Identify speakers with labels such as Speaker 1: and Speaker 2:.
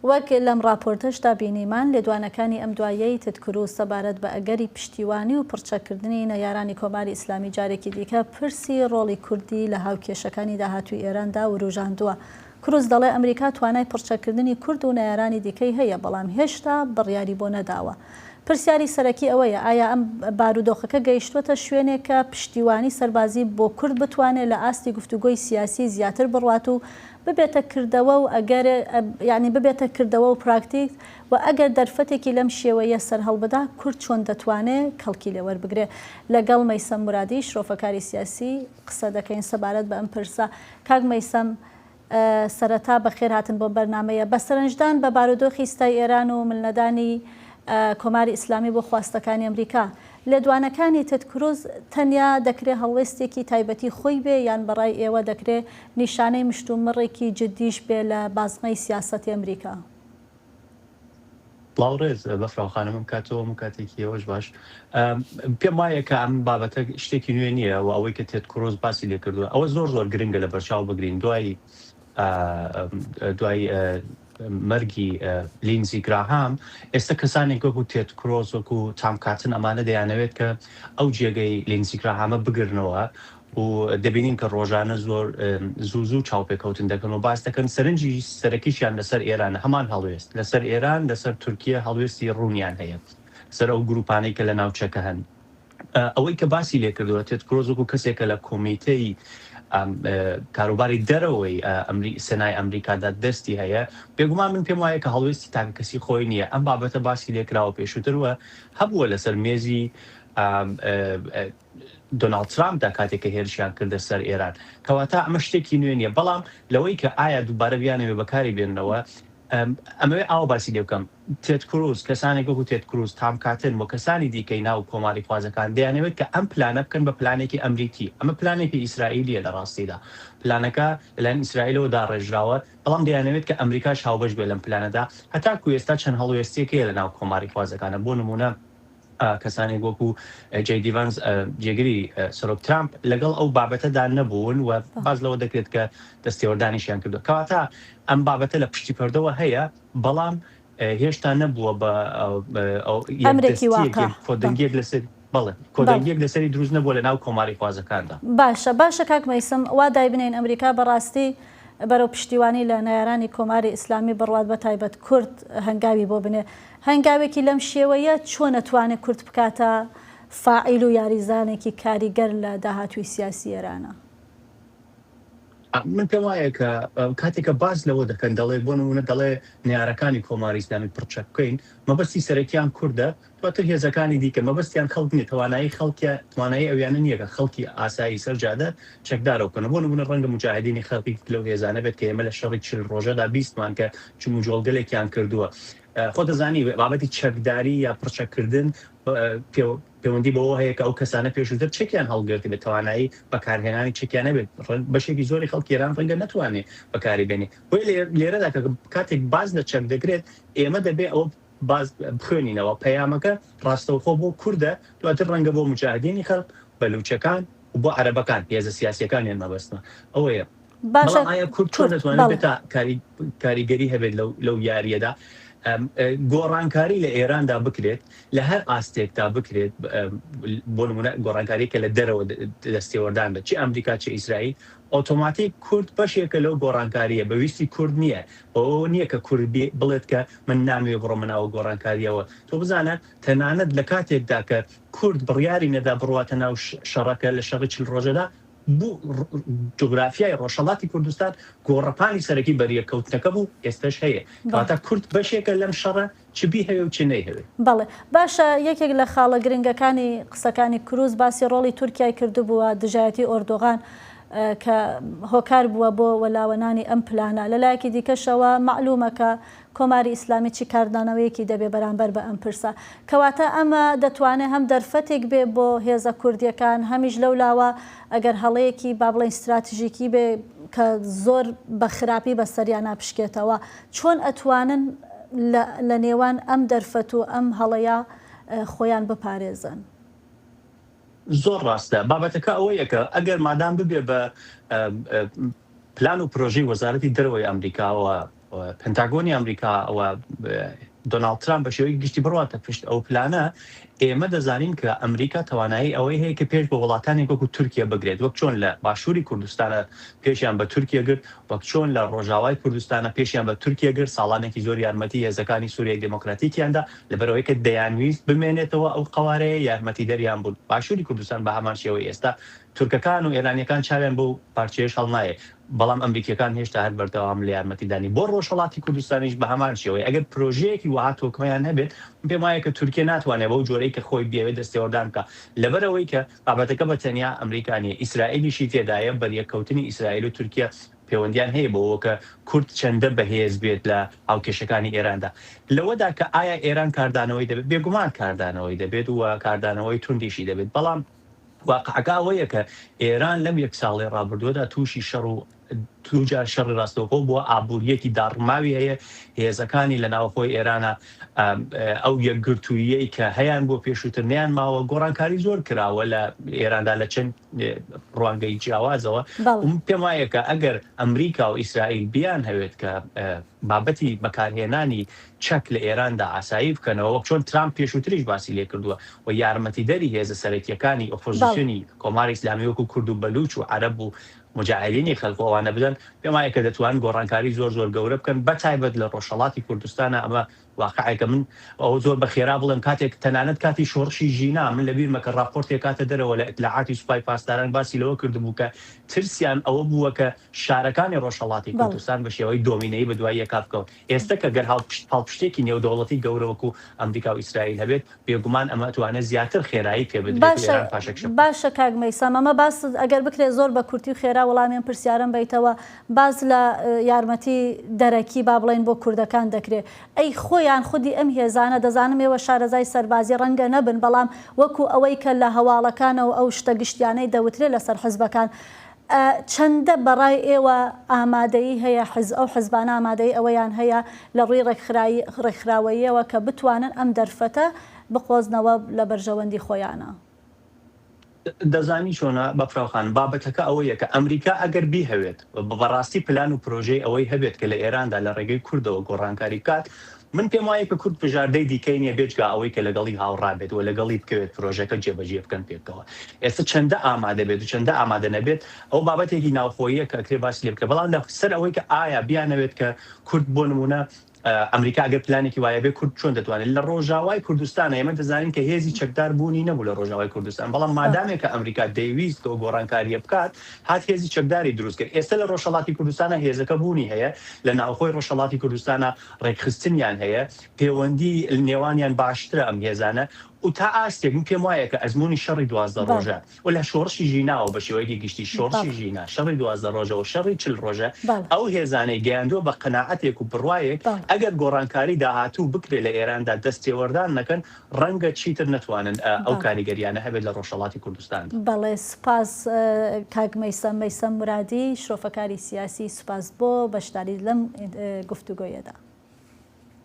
Speaker 1: وەک لەم ڕاپۆرتەشدا بینیمان، لێدوانەکانی ئەم دواییەی تد کروز سەبارەت بە ئەگەری پشتیوانی و پڕچەککردنی نەیارانی کۆماری ئیسلامی جارێکی دیکە پرسی ڕۆڵی کوردی لە هاوکێشەکانی داهاتووی ئێراندا وروژاندووە. کروز دەڵێ ئەمریکا توانای پڕچەککردنی کورد و نەیارانی دیکەی هەیە، بەڵام هێشتا بڕیاری بۆ نەداوە. پرسیاری سەرەکی ئەوەیە ئایا ئەم بارودۆخەکە گەیشتووەتە شوێنێک کە پشتیوانی سەربازی بۆ کورد بتوانێ لە ئاستی گفتوگۆی سیاسی زیاتر بڕوات و ببێتە کردەوە و ئەگەر یانی ببێتە کردەوە و پراکتیک و ئەگەر دەرفەتێکی لەم شێوەیە سەرهەڵبدا کورد چۆن دەتوانێ کەڵکی لێ وەربگرێ؟ لەگەڵ مەیسەم مورادی شرۆفەکاری سیاسی قسە دەکەین سەبارەت بە ئەم پرسە. کاک مەیسەم سەرەتا بەخێر هاتن بۆم بەرنامەیە. بە سەرنجدان بە بارودۆخی ئیستای ئێران و ملنەدانی کۆماری ئیسلامی بۆ خواستەکانی ئەمریکا، لێدوانەکانی تد کروز تەنیا دەکرێ هەڵوێستێکی تایبەتی خۆی بێ یان بە ڕای ئێوە دەکرێ نیشانەی مشتومڕێکی جددیش بێ لە بازنەی سیاسەتی ئەمریکا؟
Speaker 2: سڵاو ڕێز بەفراو خانم ئەم کاتەوە هەموو کاتێکی ئێوەش باش. پێم وایە کە ئەم بابەتە شتێکی نوێ نییە و ئەوەی کە تێد کروز باسی لێ کردووە ئەوە زۆر زۆر گرنگە لە بەرچاو بگرین دوای دوای مەرگی لینزی گراهام ئێستا کەسانێک وەکو تێد کرۆز وەکو تام کاتن ئەمانە دەیانەوێت کە ئەو جێگەی لینزی گراهامە بگرنەوە و دەبینین کە ڕۆژانە زۆر زوو زوو چاوپێکەوتن دەکەن و باس دەکەن، سەرنجی سەرەکیشیان لەسەر ئێرانە، هەمان هەڵوێست لەسەر ئێران، لەسەر تورکیە هەڵوێستی ڕوونیان هەیە لەسەر ئەو گرووپانەی کە لە ناوچەکە هەن. ئەوەی کە باسی لێ کردووە تێد کرۆز وەکوو کەسێک کە لە کۆمیتەی کاروباری دەرەوەی سێنای ئەمریکادا دەستی هەیە، بێگومان من پێم وایە کە هەڵوێستی تاکەکەسی خۆی نییە، ئەم بابەتە باسی لێ کراوە پێشووتر و هەبووە لەسەر مێزی دۆناڵد ترامپدا کاتێک کە هێرشیان کردە سەر ئێران. کەواتە ئەمە شتێکی نوێ نییە. بەڵام لەوەی کە ئایا دووبارە بیانەوێ بەکاری بێننەوە، ئەمەوێ ئاوا باسی لێ بکەم، تێد کروز، کەسانێک وەکو تێد کروز، تام کاتن و کەسانی دیکەی ناو کۆماریخوازەکان دەیانەوێت کە ئەم پلانە بکەن بە پلانێکی ئەمریکی. ئەمە پلانێکی ئیسرائیلییە لە ڕاستیدا. پلانەکە لەلایەن ئیسرائیلەوە داڕێژراوە، بەڵام دەیانەوێت کە ئەمریکاش هاوبەش بێت لەم پلانەدا. هەتاکو ئێستا چەند هەڵوێستێک هەیە لە ناو کۆماریخوازەکانە. بۆ نموونە، کەسانێک وەکو جەی دی ڤانس جێگری سەرۆک ترامپ لەگەڵ ئەو بابەتەدا نەبوون و باس لەوە دەکرێت کە دەستێوەردانیشیان کردووە. کەواتە ئەم بابەتە لە پشتی پەردەوە هەیە، بەڵام هێشتا نەبووە بە
Speaker 1: ئەمرێکی
Speaker 2: یەکدەستییەک،
Speaker 1: واقع.
Speaker 2: یەک کۆدەنگییەک لەسەر بەڵێ کۆدەنگییەک لەسەری دروست نەبووە لە ناو کۆماریخوازەکاندا.
Speaker 1: باشە باشە کاک مەیسم وا دایبنێین ئەمریکا بەڕاستی بەرەو پشتیوانی لە نەیارانی کۆماری ئیسلامی بڕوات بە تایبەت کورد هەنگاوی بۆ بنێ هەنگاوێکی لەم شێوەیە چۆن ئەتوانێ کورد بکاتە فاعیل و یاریزانێکی کاریگەر لە داهاتووی سیاسی ئێرانا؟
Speaker 2: من پێم وایە کە کاتێک کە باس لەوە دەکەن دەڵێ بۆ نموونە دەڵێ نەیارەکانی کۆماری ئیسلامی پڕچەک بکەین مەبەستی سەرەکیان کوردە دواتر هێزەکانی دیکە مەبەستیان خەڵک نیە توانایی خەڵکیان توانایی ئەویانە نیە کە خەڵکی ئاسایی سەر جادە چەکدارەوە بکەن بۆ نموونە ڕەنگە موجاهدینی خەلق یەکێک لەو هێزانە بێت کە ئێمە لە شەڕی 40 ڕۆژەدا بیستمان کە جموجۆڵگەلێکیان کردووە خۆ دەزانی بابەتی چەکداری یا پڕچەککردن پەیوەندی بەوە هەیە کە ئەو کەسانە پێشووتر چەکیان هەڵگرتبێت، توانایی بەکارهێنانی چەکیان هەبێت، بەشێکی زۆری خەڵکی ئێران ڕەنگە نەتوانێت بەکاری بێنێ. بۆیە لێرەدا کە کاتێک باس لە چەک دەکرێت، ئێمە دەبێ ئەوە باس بخوێنینەوە، پەیامەکە ڕاستەوخۆ بۆ کوردە، دواتر ڕەنگە بۆ موجاهدینی خەلق، بەلوچەکان و بۆ عەرەبەکان، هێزە سیاسییەکانیان مەبەستمە ئەوەیە.
Speaker 1: باشە
Speaker 2: بەڵام ئایا کورد چۆن
Speaker 1: کورد
Speaker 2: دەتوانێت
Speaker 1: بەڵێ.
Speaker 2: بێتە کاریگەری هەبێت لەو لەو یارییەدا؟ گۆڕانکاری لە ئێراندا بکرێت لە هەر ئاستێکدا بکرێت بۆ نمونە گۆڕانکاری کە لە دەرەوە دەستێوەردان بێت چی ئەمریکا چی ئیسرائیل ئۆتۆماتیک کورد بەشێکە لەو گۆڕانکارییە بە ویستی کورد نییە بەوە نییە کە کورد بڵێت کە من نامەوێ بڕۆمە ناو گۆڕانکارییەوە تۆ بزانە تەنانەت لە کاتێکدا کە کورد بڕیاری نەدا بڕواتە ناو شەڕەکە لە شەڕی 40 ڕۆژەدا بوو، جوگرافیای ڕۆژهەڵاتی کوردستان گۆڕەپانی سەرەکی بەریەککەوتنەکە بوو، ئێستەش هەیە. کەواتە کورد بەشێکە لەم شەڕە چ بیهەوێ و چ نەیهەوێ.
Speaker 1: بەڵێ. باشە یەکێک لە خاڵە گرنگەکانی قسەکانی کروز باسی ڕۆڵی تورکیای کردبووە دژایەتی ئۆردوغان کە هۆکار بووە بۆ وەلاوەنانی ئەم پلانە. لە لایەکی دیکەشەوە مەعلومە کە کۆماری ئیسلامی چی کاردانەوەیەکی دەبێ بەرامبەر بە ئەم پرسە. کەواتە ئەمە دەتوانێ هەم دەرفەتێک بێ بۆ هێزە کوردییەکان، هەمیش لەو لاوە ئەگەر هەڵەیەکی با بڵێین ستراتژیکی بێ کە زۆر بە خراپی بە سەریانا بشکێتەوە. چۆن ئەتوانن لە لە نێوان ئەم دەرفەت و ئەم هەڵەیە خۆیان بپارێزن؟
Speaker 2: زۆر ڕاستە. بابەتەکە ئەوەیە کە ئەگەر مادام ببێ بە پلان و پرۆژەی وەزارەتی دەرەوەی ئەمریکاوە. پنتاگۆنی ئەمریکا و دۆناڵد ترامپ بە شێوەیەکی گشتی بڕواتە پشت ئەو پلانە، ئێمە دەزانین کە ئەمریکا توانایی ئەوەی هەیە کە پێش بە وڵاتانێک وەکو تورکیە بگرێت، وەک چۆن لە باشووری کوردستانە پێشیان بە تورکیە گرت، وەک چۆن لە ڕۆژاوای کوردستانە پێشیان بە تورکیە گرت، ساڵانێکی زۆر یارمەتی هێزەکانی سوریای دێمۆکراتیکیان دا، لەبەرئەوەی کە دەیانویست بمێنێتەوە ئەو قەوارەیە یارمەتیدەریان بوون. باشووری کوردستان بە هەمان شێوەی ئێستا تورکەکان و ئێرانیەکان چاویان بەو پارچەیەش هەڵنایێ، بەڵام ئەمریکیەکان هێشتا هەر بەردەوام لە یارمەتیدانی. بۆ ڕۆژهەڵاتی کوردستانیش بە هەمان شێوەی ئەگەر پرۆژەیەکی وەها تۆکمەیان هەبێت، من پێم وایە کە تورکیە ناتوانێ بەو جۆرەی کە خۆی بیەوێت دەستێوەردان بکا. لەبەر ئەوەی کە بابەتەکە بە تەنیا ئەمریکا نیە، ئیسرائیلیشی تێدایە، بەریەککەوتنی ئیسرائیل و تورکیە پێوەندیان هەیە بەوەوە کە کورد چەندە بەهێز بێت لە هاوکێشەکانی ئێراندا. لەوەدا کە ئایا ئێران کاردانەوەی دەبێت؟ بێگومان کاردانەوەی دەبێت و کاردانەوەی توندیشی دەبێت، بەڵام واقعەکە ئەوەیە کە ئێران لەم یەک ساڵەی ڕابردووەدا تووشی شەڕ و دووجار شەڕی ڕاستەوخۆ بووە، ئابوورییەکی داڕماوی هەیە، هێزەکانی لە ناوخۆی ئێرانە ئەو یەکگرتووییەی کە هەیان بووە پێشووتر نەیان ماوە، گۆڕانکاری زۆر کراوە لە ئێراندا لە چەند ڕوانگەی جیاوازەوە. پێم وایە کە ئەگەر ئەمریکا و ئیسرائیل بیانهەوێت کە بابەتی بەکارهێنانی چەک لە ئێراندا ئاسایی بکەنەوە، وەک چۆن ترامپ پێشووتریش باسی لێکردووە و یارمەتیدەری هێزە سەرەکییەکانی ئۆپۆزسیۆنی کۆماری ئیسلامی وەکو کورد و بەلووچ و عەرەب و موجاهیدینی خەلق و ئەوانە بدەن، پێم وایە کە دەتوانن گۆڕانکاری زۆر زۆر گەورە بکەن، بەتایبەت لە ڕۆژهەڵاتی کوردستانا ئەمە واقعێکە. من ئەوە زۆر بە خێرا بڵێم، کاتێک تەنانەت کاتی شۆڕشی ژینا من لەبیرمە کە ڕاپۆرتێک هاتە دەرەوە لە ئیتلاعاتی سوپای پاسداران باسی لەوە کردبوو کە ترسیان ئەوە بووە کە شارەکانی ڕۆژهەڵاتی کوردستان بە شێوەی دۆمینەیی بە دوای یەکا بکەون. ئێستە کە گەر پاڵپشتێکی نێودەوڵەتی گەورە وەکو ئەمریکا و ئیسرائیل هەبێت، بێگومان ئەمە ئەتوانێت زیاتر خێرایی پێ بدرێت و
Speaker 1: باشە
Speaker 2: ئێران پاشەکشە بکات.
Speaker 1: باشە کاک مەیسەم ئەمە باست ئەگەر بکرێت زۆر بە کورتی و خێرا وەڵامی ئەم پرسیارەم بەیتەوە باس لە یارمەتی دەرەکی با بڵێین بۆ کوردەکان دەکرێت ئەی خۆیان خودی ئەم هێزانە دەزانم ئێوە شارەزای سەربازی ڕەنگە نەبن بەڵام وەکو ئەوەی کە لە هەواڵەکانەوە ئەو شتە گشتیانەی دەوترێت لەسەر حزبەکان چەندە بەڕای ئێوە ئامادەیی هەیە حز ئەو حزبانە ئامادەیی ئەوەیان هەیە لە ڕووی ڕێکخرایی ڕێکخراوەییەوە کە بتوانن ئەم دەرفەتە بقۆزنەوە لە بەرژەوەندی خۆیانا؟
Speaker 2: دەزانی چۆنە بەفراو خان، بابەتەکە ئەوەیە کە ئەمریکا ئەگەر بیهەوێت و بەڕاستی پلان و پرۆژەی ئەوەی هەبێت کە لە ئێراندا لە ڕێگەی کوردەوە گۆڕانکاری بکات، من پێم وایە کە کورد بژاردەی دیکەی نیە بێجگە ئەوەی کە لەگەڵی هاوڕا بێت و لەگەڵی بکەوێت پرۆژەکە جێبەجێ بکەن پێکەوە. ئێستا چەندە ئامادە بێت و چەندە ئامادە نەبێت ئەوە بابەتێکی ناوخۆییە کە ئەکرێ باسی لێ بکرێت بەڵام لە سەر ئەوەی کە ئایا بیانەوێت کە کورد بۆ نموونە ئەمریکا ئەگەر پلانێکی وایە بێ کورد چۆن دەتوانێت لە ڕۆژاوای کوردستانە ئێمە دەزانین کە هێزی چەکدار بوونی نەبوو لە ڕۆژاوای کوردستان بەڵام مادامێک کە ئەمریکا دەیویست ئەو گۆڕانکارییە بکات هات هێزی چەکداری دروست کرد ئێستا لە ڕۆژهەڵاتی کوردستانە هێزەکە بوونی هەیە لە ناوخۆی ڕۆژهەڵاتی کوردستانە ڕێکخستنیان هەیە، پێوەندی نێوانیان باشترە ئەم هێزانە و تا ئاستێک من پێم وایە کە ئەزموونی شەڕی 12 ڕۆژە و لە شۆڕشی ژیناوە بە شێوەیەکی گشتی شۆڕشی ژینا شەڕی 12 ڕۆژە و شەڕی 40 ڕۆژە ئەو هێزانەی گەیاندووە بە قەناعەتێک و بڕوایەک ئەگەر گۆڕانکاری داهاتوو بکرێت لە ئێراندا دەستێوەردان نەکەن ڕەنگە چیتر نەتوانن ئەو کاریگەریانە هەبێت لە ڕۆژهەڵاتی کوردستاندا.
Speaker 1: بەڵێ سوپاس کاک مەیسەم. مەیسەم مورادی شرۆفەکاری سیاسی سوپاس بۆ بەشداریت لەم گفتوگۆیەدا.